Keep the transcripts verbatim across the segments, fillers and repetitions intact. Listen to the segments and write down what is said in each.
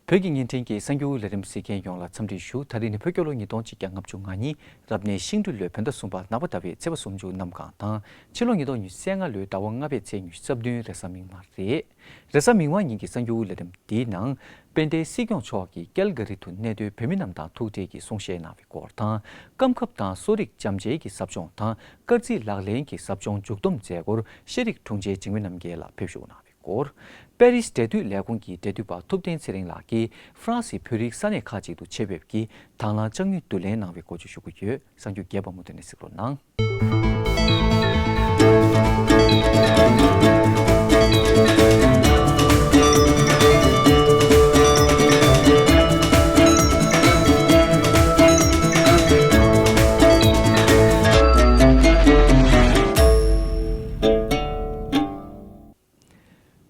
བོད་ཀྱི་བརྙན་འཕྲིན་གྱི་གསར་འགྱུར་ལས་རིམ་གཟིགས་མཁན་ཡོངས་ལ་འཚམས་འདྲི་ཞུ། ད་རེས་ནི་བོད་རྒྱལ་ལོ་ཉིས་སྟོང་ཆིག་བརྒྱ་ལྔ་བཅུ་ང་གཉིས་རབ་གནས་ཤིང་སྦྲུལ་ལོའི་བོད་ཟླ་གསུམ་པ་ནག་པ་ཟླ་བའི་ཚེས་པ་སུམ་ཅུ་གནམ་གང་དང་། ཕྱི་ལོ་ཉིས་སྟོང་ཉི་ཤུ་རྩ་ལྔ་ལོའི་ཟླ་བ་ལྔ་པའི་ཚེས་ཉི་ཤུ་རྩ་བདུན་རེས་གཟའ་མིག་དམར་རེད། རེས་གཟའ་མིག་དམར་ཉིན་གྱི་གསར་འགྱུར་ལས་རིམ་འདིའི་ནང་། དཔལ་ལྡན་སྲིད་སྐྱོང་མཆོག་གིས་ཀལ་ག་རི་དུ་གནས་སྡོད་བོད་མི་རྣམས་དང་ཐུག་འཕྲད་ཀྱིས་གསུང་བཤད་གནང་བའི་སྐོར་དང་། སྐམ་ཁབ་དང་གསོ་རིག་བྱམས་བརྩེའི་གི་ཟབ་སྦྱོང་དང་། སྐར་རྩིས་ལག་ལེན་གྱི་ཟབ་སྦྱོང་མཇུག་བསྡོམས་མཛད་སྒོར་ཤེས་རིག་དྲུང་ཆེ་འཇིགས་མེད་རྣམ་རྒྱལ་ལགས་ཕེབས་བཞུགས་གནང་བའི་སྐོར། པེ་རིས་འབྲེལ་མཐུད་ལས་ཁུངས་ཀྱི་འབྲེལ་མཐུད་པ་ཐུབ་བསྟན་ཚེ་རིང་ལགས་ཀྱིས་ཧྥ་རན་སིའི་བོད་རིགས་ས་གནས་ཁག་ཅིག་ཏུ་ཆེད་ཕེབས་ཀྱིས་དང་བླངས་ལྕགས་རྔུལ་བསྡུ་ལེན་གནང་བའི་སྐོར་བརྗོད་ཞུ་གི་ཡོད། གསར་འགྱུར་རྒྱས་པ་མུ་མཐུད་ནས་གཟིགས་རོགས་གནང་།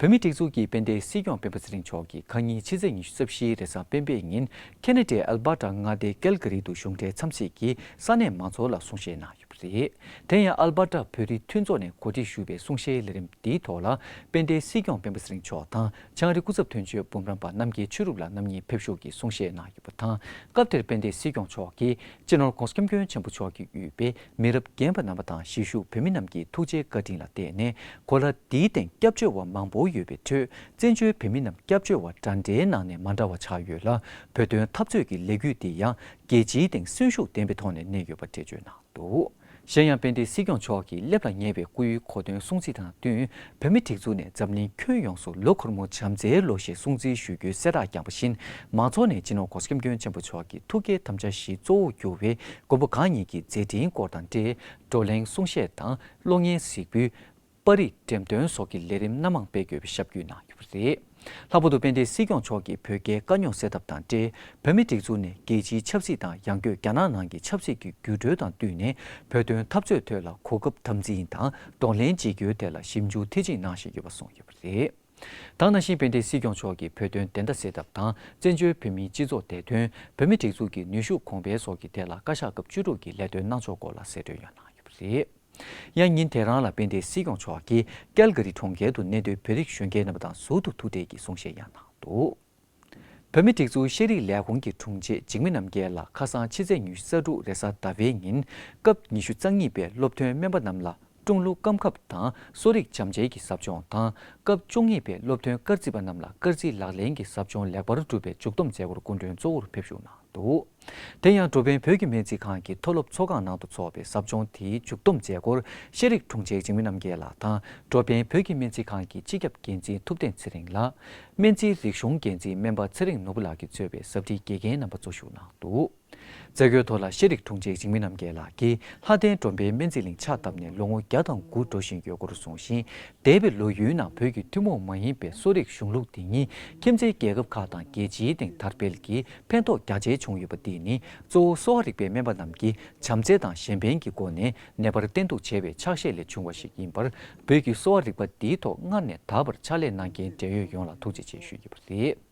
བོད་མིའི་སྒྲིག་འཛུགས་ཀྱི་དཔལ་ལྡན་སྲིད་སྐྱོང་སྤེན་པ་ཚེ་རིང་མཆོག་གིས་ཁ་ཉིན་ཕྱི་ཚེས་ཉི་ཤུ་རྩ་བཞི་རེས་གཟའ་སྤེན་པའི་ཉིན་ཁེ་ན་ཌའི་ཨལ་བྷར་ཊ་མངའ་སྡེའི་ཀལ་ག་རི་དུ་གཞུང་འབྲེལ་འཚམས་གཟིགས་ཀྱིས་ས་གནས་མང་ཚོགས་ལ་གསུང་བཤད་གནང་ཡོད་པ་རེད། དེ་ཡང་ཨལ་བྷར་ཊ་བོད་རིགས་མཐུན་ཚོགས་ནས་གོ་སྒྲིག་ཞུས་པའི་གསུང་བཤད་ལས་རིམ་འདིའི་ཐོག་ལ་དཔལ་ལྡན་སྲིད་སྐྱོང་སྤེན་པ་ཚེ་རིང་མཆོག་དང་། བྱང་རི་སྐུ་ཚབ་དོན་གཅོད་འབུམ་རམས་པ་རྣམ་རྒྱལ་ཆོས་གྲུབ་ལགས་རྣམ་གཉིས་ཕེབས་བཞུགས་ཀྱིས་གསུང་བཤད་གནང་ཡོད་པ་དང་། སྐབས་དེར་དཔལ་ལྡན་སྲིད་སྐྱོང་མཆོག་གིས་སྤྱི་ནོར་༧གོང་ས་༧སྐྱབས་མགོན་ཆེན་པོ་མཆོག་གིས་དབུས་པའི་མི་རབས་རྒན་པ་རྣམ་པ་དང་གཞིས་བཞུགས་བོད་མི་རྣམས་ཀྱི་ཐུགས་རྗེ་བཀའ་དྲིན་ལ་བརྟེན་ནས་གོ་ལ་འདིའི་སྟེང་སྐྱབས་བཅོལ་བ་མང་པོ་ཡོད་པའི་ཁྲོད། བཙན་བྱོལ་བོད་མི་རྣམས་སྐྱབས་བཅོལ་བ་འདྲ་འདྲའི་ནང་ནས་མ་འདྲ་བ་ཆགས་ཡོད་ལ། བོད་དོན་འཐབ་རྩོད་ཀྱི་ལས་འགུལ་འདི་ཡང་རྒྱལ་སྤྱིའི་སྟེང་གསོན་ཤུགས་ལྡན་པའི་ཐོག་ནས་གནས་ཡོད་པ་འགྲེལ་བརྗོད་གནང་འདུག། གཞན་ཡང་དཔལ་ལྡན་སྲིད་སྐྱོང་མཆོག་གིས་སླེབས་ལ་ཉེ་བའི་སྐུའི་གོ་སྟོན་སྲུང་བརྩི་དང་བསྟུན། བོད་མིའི་སྒྲིག་འཛུགས་ནས་འཛམ་གླིང་ཁྱོན་ཡོངས་སུ་ལོ་འཁོར་མོ་བྱམས་བརྩེའི་ལོ་ཞེས་སྲུང་བརྩི་ཞུ་རྒྱུའི་གསལ་བསྒྲགས་བསྐྱངས་པ་བཞིན། མང་ཚོགས་ནས་སྤྱི་ནོར་༧གོང་ས་༧སྐྱབས་མགོན་ཆེན་པོ་མཆོག་གི་ཐུགས་བསྐྱེད་དམ་བཅའ་བཞི་གཙོ་བོར་གྱུར་བའི་མགོན་པོ་གང་ཉིད་ཀྱི་མཛད་འཕྲིན་སྐོར་དང་འབྲེལ། བགྲོ་གླེང་གསུང་བཤད་དང་གློག་བརྙན་གཟིགས་འབུལ། པར་རིས་འགྲེམས་སྟོན་སོགས་ཀྱི་ལས་རིམ་སྣ་མང་སྤེལ་དགོས་པའི་ཞབས་སྐུལ་གནང་ཡོད་པ་རེད། ལྷག་པར་དུ་དཔལ་ལྡན་སྲིད་སྐྱོང་མཆོག་གིས་བོད་རྒྱའི་དཀའ་རྙོག་སེལ་ཐབས་དང་འབྲེལ། བོད་མིའི་སྒྲིག་འཛུགས་ནས་རྒྱལ་སྤྱིའི་ཆབ་སྲིད་དང་ཡང་སྒོས་རྒྱ་ནག་ནང་གི་ཆབ་སྲིད་ཀྱི་འགྱུར་འགྲོས་དང་བསྟུན་ནས་བོད་དོན་འཐབ་རྩོད་ཐད་ལ་གོ་སྐབས་དམ་འཛིན་དང་གདོང་ལེན་བྱེད་རྒྱུའི་ཐད་ལ་ཞིབ་འཇུག་མཐིལ་ཕྱིན་གནང་བཞིན་ཡོད་པ་གསུངས་ཡོད་པ་རེད། དེ་ནང་བཞིན་དཔལ་ལྡན་སྲིད་སྐྱོང་མཆོག་གིས་བོད་དོན་བདེན་མཐའ་གསལ་ཐབས་དང་། བཙན་བྱོལ་བོད་མིའི་སྤྱི་ཚོགས་བདེ་དོན། བོད་མིའི་སྒྲིག་འཛུགས་ཀྱི་ནུས་ཤུགས་གོང་འཕེལ་སོགས་ཀྱི་ཐད་ལ་བཀའ་ཤག་སྐབས་བཅུ་དྲུག་གི་ལས་དོན་གནང་ཕྱོགས་སྐོར་ལ་གསལ་སྟོན་ཡང་གནང་ཡོད་པ་རེད། ཡང་ཉིན་དེ་རང་ལ་དཔལ་ལྡན་སྲིད་སྐྱོང་མཆོག་གིས་ཀལ་ག་རི་གྲོང་ཁྱེར་དུ་གནས་སྡོད་བོད་རིགས་གཞོན་སྐྱེས་རྣམ་པ་དང་ཟུར་དུ་ཐུག་འཕྲད་ཀྱིས་གསུང་བཤད་ཡང་གནང་འདུག། བོད་མིའི་སྒྲིག་འཛུགས་ཤེས་རིག་ལས་ཁུངས་ཀྱི་དྲུང་ཆེ་འཇིགས་མེད་རྣམ་རྒྱལ་ལགས་ཁ་སང་ཕྱི་ཚེས་ཉི་ཤུ་རྩ་དྲུག་རེས་གཟའ་ཟླ་བའི་ཉིན་སྐབས་ཉི་ཤུ་རྩ་གཉིས་པའི་སློབ་ཐོན་སྨན་པ་རྣམས་ལ་ཀྲུང་ལུགས་སྐམ་ཁབ་དང་གསོ་རིག་བྱམས་བརྩེའི་གི་ཟབ་སྦྱོང་དང་སྐབས་བཅུ་གཉིས་པའི་སློབ་ཐོན་སྐར་རྩིས་པ་རྣམས་ལ་སྐར་རྩིས་ལག་ལེན་གྱི་ཟབ་སྦྱོང་ལེགས་པར་གྲུབ་པའི་མཇུག་བསྡོམས་མཛད་སྒོར་སྐུ་མགྲོན་གཙོ་བོར་ཕེབས་བཞུགས་གནང་འདུག། དེ་ཡང་འགྲོ་ཕན་བོད་ཀྱི་སྨན་རྩིས་ཁང་གི་མཐོ་སློབ་ཚོགས་ཁང་ནང་དུ་འཚོགས་པའི་ཟབ་སྦྱོང་དེའི་མཇུག་བསྡོམས་མཛད་སྒོར་ཤེས་རིག་དྲུང་ཆེ་འཇིགས་མེད་རྣམ་རྒྱལ་ལགས་དང་འགྲོ་ཕན་བོད་ཀྱི་སྨན་རྩིས་ཁང་གི་སྤྱི་ཁྱབ་འགན་འཛིན་ཐུབ་བསྟན་ཚེ་རིང་ལགས། སྨན་རྩིས་རིག་གཞུང་འགན་འཛིན་སྨན་པ་ཚེ་རིང་ནོར་བུ་ལགས་ཀྱིས་གཙོས་པའི་ཟབ་ཁྲིད་དགེ་རྒན་རྣམ་པ་གཙོ་བཞུགས་གནང་འདུག། མཛད་སྒོའི་ཐོག་ལ་ཤེས་རིག་དྲུང་ཆེ་འཇིགས་མེད་རྣམ་རྒྱལ་ལགས་ཀྱིས་ལྷ་ལྡན་འགྲོ་ཕན་སྨན་རྩིས་གླིང་ཕྱག་བཏབ་ནས་ལོ་ངོ་བརྒྱ་དང་དགུ་འགྲོ་བཞིན་ཡོད་སྐོར་གསུངས་ཤིང་། འདས་པའི་ལོ་ཡུན་ནང་བོད་ཀྱི་ཐུན་མོང་མ་ཡིན་པའི་གསོ་རིག་གཞུང་ལུགས་འདི་ཉིད་ཁྱིམ་མཚེས་རྒྱལ་ཁབ་ཁག་དང་རྒྱལ་སྤྱིའི་སྟེང་དར་སྤེལ་གྱིས་ཕན་ཐོགས་རྒྱ་ཆེ་བྱུང་ཡོད་པ་འདི་ནི་གཙོ་བོ་གསོ་བ་རིག་པའི་སྨན་པ་རྣམས་ཀྱིས་བྱམས་བརྩེ་དང་གཞན་ཕན་གྱི་སྒོ་ནས་ནད་པར་བསྟེན་གཏུགས་བྱས་པའི་ཕྱག་བཞེས་ལས་བྱུང་བ་ཞིག་ཡིན་པར། བོད་ཀྱི་གསོ་བ་རིག་པ་འདིའི་ཐོག་སྔར་ནས་ད་བར་ཕྱག་ལས་གནང་མཁན་འབྲེལ་ཡོད་ཡོངས་ལ་ཐུགས་རྗེ་ཆེ་ཞུ་ཡོད་པ་རེད།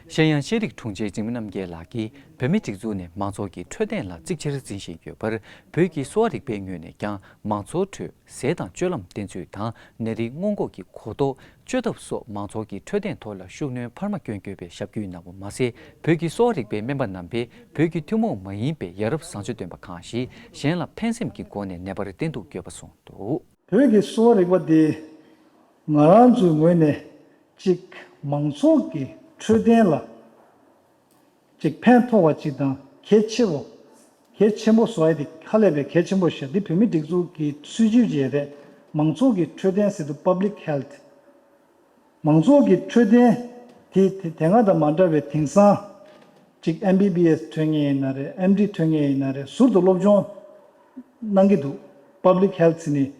གཞན་ཡང་ཤེས་རིག་དྲུང་ཆེ་འཇིགས་མེད་རྣམ་རྒྱལ་ལགས་ཀྱིས་བོད་མིའི་སྒྲིག་འཛུགས་ནས་མང་ཚོགས་ཀྱི་འཕྲོད་བསྟེན་ལ་གཙིགས་ཆེར་འཛིན་བཞིན་ཡོད་པར། བོད་ཀྱི་གསོ་བ་རིག་པའི་ངོས་ནས་ཀྱང་མང་ཚོགས་ཁྲོད་ཟས་དང་སྤྱོད་ལམ་བསྟེན་ཚུལ་དང་ནད་རིགས་སྔོན་འགོག་གི་གོ་རྟོགས། བཅོས་ཐབས་སོགས་མང་ཚོགས་ཀྱི་འཕྲོད་བསྟེན་ཐོག་ལ་ཤུགས་སྣོན་འཕར་མ་བསྐྱོན་དགོས་པའི་ཞབས་སྐུལ་གནང་བ་མ་ཟད། བོད་ཀྱི་གསོ་བ་རིག་པའི་སྨན་པ་རྣམ་པས་བོད་ཀྱི་ཐུན་མོང་མ་ཡིན་པའི་ཡ་རབས་བཟང་སྤྱོད་སྟོན་པ་གང་ཞིག་གཞན་ལ་ཕན་སེམས་ཀྱི་སྒོ་ནས་ནད་པར་བསྟེན་གཏུགས་དགོས་པ་གསུངས་འདུག། བོད་ཀྱི་གསོ་བ་རིག་པ་འདི་ང་རང་ཚོའི་ངོས་ནས་གཅིག་མང་ཚོགས་ཀྱི་འཕྲོད་བསྟེན་ལ་གཅིག་ཕན་ཐོགས་པ་གཅིག་དང་གལ་ཆེ་བོ། གལ་ཆེན་པོ་བཟོ་ཡ་དེ་ཧ་ལས་པའི་གལ་ཆེན་པོ་ཞིག་འདི་བོད་མིའི་སྒྲིག་འཛུགས་ཀྱི་སྲིད་ཇུས་ཅིག་རེད། མང་ཚོགས་ཀྱི་འཕྲོད་བསྟེན་ཟེར་དུས་public health། མང་ཚོགས་ཀྱི་འཕྲོད་བསྟེན་དེ་དེ་དེ་སྔ་དང་མ་འདྲ་བའི་དེང་སང་གཅིག་ཨེམ་བི་བི་ཨེས་ཐོན་མཁན་ཡིན་ན་རེད། ཨེམ་ཌི་ཐོན་མཁན་ཡིན་ན་རེད། ཟུར་དུ་སློབ་སྦྱོང་གནང་གི་འདུག། Public Health ནི་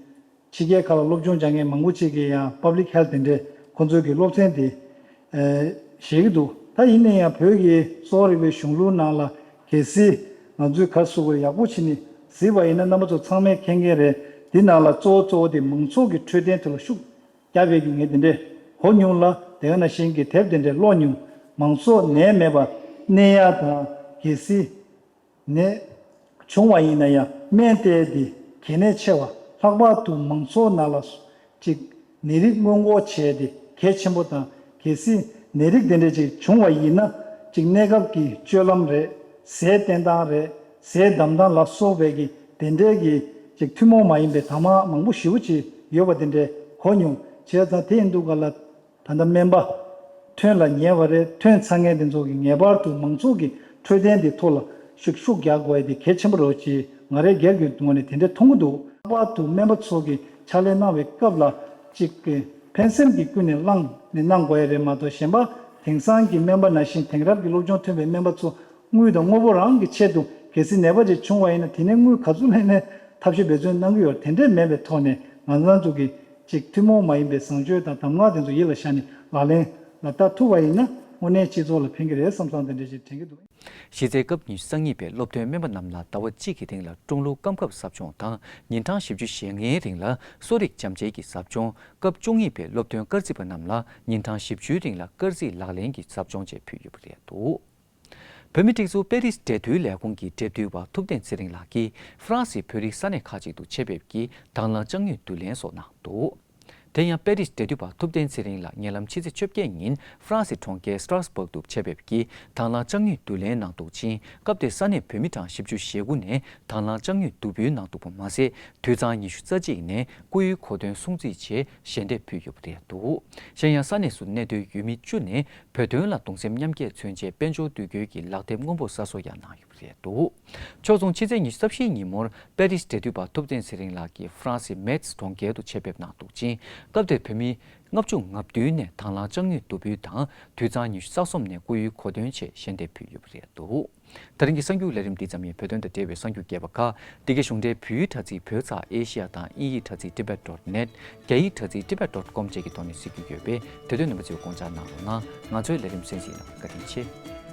ཕྱི་རྒྱལ་ཁག་ལ་སློབ་སྦྱོང་སྦྱང་མཁན་མང་པོ་ཅིག་གིས་ཡང་Public Health དེ་འདྲའི་ཁོང་ཚོའི་གི་སློབ་ཚན་དེ་ཨེ་བཞེས་ཀྱི་འདུག། ད་ཡིན་ན་ཡང་བོད་ཀྱི་གསོ་བ་རིག་པའི་གཞུང་ལུགས་ནང་ལ་གལ་སྲིད་ང་ཚོས་ག་རེ་ཟེར་དགོས་རེད། ཡག་པོ་བྱས་ནས་གཟིགས་པ་ཡིན་ན་རྣམ་པ་ཚོ་ཚང་མས་མཁྱེན་མཁན་རེད། འདི་ནང་ལ་གཙོ་བོ་གཙོ་བོ་དེ་མང་ཚོགས་ཀྱི་འཕྲོད་བསྟེན་ཐོག་ལ་ཤུགས་རྒྱབ་པའི་གི་ངས་དེ་འདྲས་གོ་མྱོང་ལ། དེ་ག་ནང་བཞིན་གྱི་དེབ་དེ་འདྲས་ཀློག་མྱོང་། མང་ཚོགས་ནད་མེད་པ་གནས་ཡ་དང་། གལ་སྲིད་ནད་བྱུང་བ་ཡིན་ན་ཡང་སྨན་བསྟེན་དེ་གལ་གནད་ཆེ་བ། ལྷག་པར་དུ་མང་ཚོགས་ནང་ལ་ཅིག་ནད་རིགས་སྔོན་འགོག་བྱས་ཏེ་གལ་ཆེན་པོ་དང་། གལ་སྲིད་ནད་རིགས་དེ་འདྲས་ཅིག་བྱུང་བ་ཡིན་ན་ ཅིག་གནས་སྐབས་ཀྱི་སྤྱོད་ལམ་རེད། ཟས་བསྟེན་སྟངས་རེད། ཟས་བསྡམ་སྟངས་ལ་སོགས་པའི་གི་དེ་འདྲའི་གི་ཅིག་ཐུན་མོང་མ་ཡིན་པའི་དྭངས་མ་མང་པོ་ཞེ་པོ་ཅིག་ཡོད་པ་དེ་འདྲའི་གོ་མྱོང་། བྱས་ཙང་དེ་ཡིན་དུས་ག་ལ། ད་ལྟ་སྨན་པ་ཐོན་ལ་ཉེ་བ་རེད། ཐོན་ཚར་མཁན་དེ་ཚོ་གིས་ངེས་པར་དུ་མང་ཚོགས་ཀྱི་འཕྲོད་བསྟེན་དེ་ཐོག་ལ་ཤུགས་ཤུགས་རྒྱག་དགོས་ཡ་དེ་གལ་ཆེན་པོ་རེད་ཅེས་ང་རའི་སྒེར་གྱི་ངོས་ནས་དེ་འདྲའི་མཐོང་གི་འདུག་ལྷག་པར་དུ་སྨན་པ་ཚོ་གིས་ཕྱག་ལས་གནང་བའི་སྐབས་ལ་གཅིག་གི་ཕན་སེམས་ཀྱིས་ཀུན་ནས་བསླངས་ནས་གནང་དགོས་ཡ་རེད་མ་གཏོགས། གཞན་པ་དེང་སང་གི་སྨན་པ་ནང་བཞིན་དེང་རབས་ཀྱི་སློབ་སྦྱོང་ཐོན་པའི་སྨན་པ་ཚོ་དངུལ་དང་དངོས་པོ་རང་གི་ཆེད་དུ་གལ་སྲིད་ནད་པ་ཅིག་བྱུང་བ་ཡིན་ན་དེ་ནས་དངུལ་ག་ཚོད་ལེན་ནས་ཐབས་ཤེས་འབད་བརྩོན་གནང་གི་ཡོད། དེ་འདྲས་མེད་པའི་ཐོག་ནས་ང་རང་ཚོ་གི་ཅིག་ཐུན་མོང་མ་ཡིན་པའི་བཟང་སྤྱོད་དང་གདམས་ངག་དེ་ཚོ་ཡིད་ལ་བཞག་ནས་ལག་ལེན་ལ་བསྟར་ཐུབ་པ་ཡིན་ན་དངོས་གནས་སྤྱི་ཚོགས་ལ་ཕན་གྱི་རེད་བསམ་བསམ་དེ་འདྲ་ཞིག་དྲན་གྱི་འདུག་གཞི་རྩའི་སྐབས་ཉི་ཤུ་རྩ་གཉིས་པའི་སློབ་ཐོན་སྨན་པ་རྣམས་ལ་ཟླ་བ་གཅིག་གི་རིང་ལ་ཀྲུང་ལུགས་སྐམ་ཁབ་ཟབ་སྦྱོང་དང་ཉིན་གྲངས་བཞི་བཅུ་ཞེ་ལྔའི་རིང་ལ་གསོ་རིག་སྦྱང་བྱའི་གི་ཟབ་སྦྱོང་། སྐབས་བཅུ་གཉིས་པའི་སློབ་ཐོན་སྐར་རྩིས་པ་རྣམས་ལ་ཉིན་གྲངས་བཞི་བཅུའི་རིང་ལ་སྐར་རྩིས་ལག་ལེན་གྱི་ཟབ་སྦྱོང་བཅས་ཕུལ་ཡོད་པ་རེད་འདུག་བོད་མིའི་སྒྲིག་འཛུགས་པེ་རིས་འབྲེལ་མཐུད་ལས་ཁུངས་ཀྱི་འབྲེལ་མཐུད་པ་ཐུབ་བསྟན་ཚེ་རིང་ལགས་ཀྱིས་ཧྥ་རན་སིའི་བོད་རིགས་ས་གནས་ཁག་ཅིག་ཏུ་ཆེད་ཕེབས་ཀྱིས་དང་བླངས་ལྕགས་དངུལ་བསྡུ་ལེན་སོགས་གནང་འདུག་དེ་ཡང་པེ་རིས་འབྲེལ་མཐུད་པ་ཐུབ་བསྟན་ཚེ་རིང་ལགས་ཉེ་ལམ་ཕྱི་ཚེས་བཅོ་བརྒྱད་ཉིན་ཧྥ་རན་སིའི་གྲོང་ཁྱེར་སི་ཏྲ་སྦུག་ཏུ་ཆེད་ཕེབས་ཀྱིས་དང་བླངས་ལྕགས་དངུལ་བསྡུ་ལེན་གནང་འདུག་ཅིང་། སྐབས་དེར་ས་གནས་བོད་མི་གྲངས་བཞི་བཅུ་ཞེ་དགུ་ནས་དང་བླངས་ལྕགས་དངུལ་བསྡུ་འབུལ་གནང་འདུག་པ་མ་ཟད། དུད་གཙང་ཉི་ཤུ་རྩ་གཅིག་ནས་སྐུའི་གོ་སྟོན་སྲུང་བརྩི་ཆེད་ཞལ་འདེབས་ཕུལ་ཡོད་པ་རེད་འདུག་གཞན་ཡང་ས་གནས་སུ་གནས་སྡོད་ཡུལ་མི་བཅུ་ནས་བོད་དོན་ལ་གདུང་སེམས་མཉམ་སྐྱེད་མཚོན་ཆེད་དཔལ་འབྱོར་འདུ་འགོད་ཀྱི་ལག་དེབ་སྔོན་འགོག་གསར་བཟོ་ཡང་གནང་ཡོད་པ་རེད་འདུག་ཕྱོགས་མཚུངས་ཕྱི་ཚེས་ཉི་ཤུ་རྩ་བཞིའི་ཉིན་མོར་པེ་རིས་འབྲེལ་མཐུད་པ་ཐུབ་བསྟན་ཚེ་རིང་ལགས་ཀྱིས་ཧྥ་རན་སིའི་མེད་སི་གྲོང་ཁྱེར་དུ་ཆེད་ཕེབས་གནང་འདུག་ཅིང་། སྐབས་དེར་བོད་མི་ལྔ་བཅུ་ང་བདུན་ནས་དང་བླངས་ལྕགས་དངུལ་བསྡུ་འབུལ་དང་དུད་གཙང་ཉི་ཤུ་རྩ་གསུམ་ནས་སྐུའི་གོ་སྟོན་ཆེད་ཞལ་འདེབས་ཕུལ་ཡོད་པ་རེད་འདུག་དེ་རིང་གི་གསར་འགྱུར་ལས་རིམ་འདི་ཙམ་ཡིན། བོད་དོན་དང་འབྲེལ་བའི་གསར་འགྱུར་རྒྱས་པ་ཁག་འདི་གའི་གཞུང་འབྲེལ་བོད་ཡིག་དྲ་ཚིགས་བོད་ཚགས་ཨེ་ཤི་ཡ་དང་དབྱིན་ཡིག་དྲ་ཚིགས་tibet dot net། རྒྱ་ཡིག་དྲ་ཚིགས་tibet dot com་བཅས་ཀྱི་ཐོག་ནས་གཟིགས་རྒྱུ་ཡོད་པས། དེ་དོན་རྣམ་པ་ཚོས་དགོངས་འཇགས་གནང་རོགས་གནང་། ང་ཚོའི་ལས་རིམ་གསན་གཟིགས་གནང་བར་བཀའ་དྲིན་ཆེ།